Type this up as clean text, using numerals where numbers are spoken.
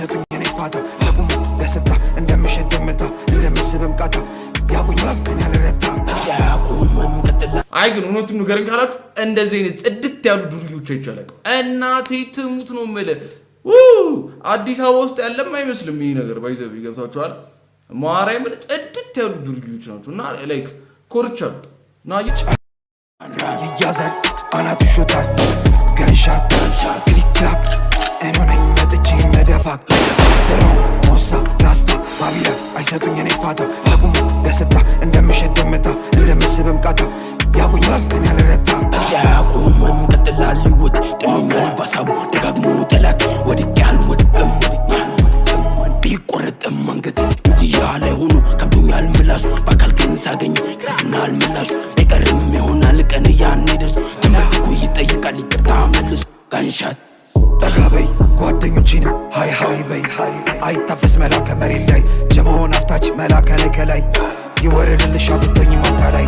አይሰጡኝ እኔ ፋታ። ለቁሙ ደስታ እንደምሸት ደምታ እንደምስብም ቃታ ያቁኛል፣ እኔ አልረታ። ሲያቆምም ቀጥላ። አይ ግን እውነቱን ንገረኝ ካላችሁ እንደዚህ አይነት ጽድት ያሉ ዱርዬዎች አይቼ አላውቅም። እናቴ ትሙት ነው የምልህ። አዲስ አበባ ውስጥ ያለም አይመስልም ይሄ ነገር። By the way ገብታችኋል። ማርያምን ጽድት ያሉ ዱርዬዎች ናቸው እና like ኮርቻሉ እና ይያዛል አናቱ ሾታል gunshot click clack እኔ ነኝ መጥቼ መደፋ ስራው ሞሳ ራስታ ባቢላ አይሰጡኝ እኔ ፋታ። ለቁሙ ደስታ እንደምሸት ደምታ እንደምስብም ቃታ ያቁኛል፣ እኔ አልረታ። ሲያቆምም ቀጥላል ህይወት። ጥሎኛል ባሳቡ ደጋግሞ ጠላት። ወድቄ አልወድቅም፣ ቢቆረጥም አንገት። ሚዲያ ላይ ሆኖ ከብዶኛል ምላሹ። በአካል ግን ሳገኘው ይሰዝናል ምላሹ። አይቀርም ይሆናል ቀን ያኔ ደርሶ ተንበርክኮ ይጠይቃል ይቅርታ መልሶ። Gunshot። ጠጋ በይ፣ ጓደኞቼንም hi hi በይ። አይታፈስ መላ ከመሬት ላይ ጀመሆን አፍታች መላ ከላይ ከላይ ይወረድልሻ ብቶኝ ማታ ላይ።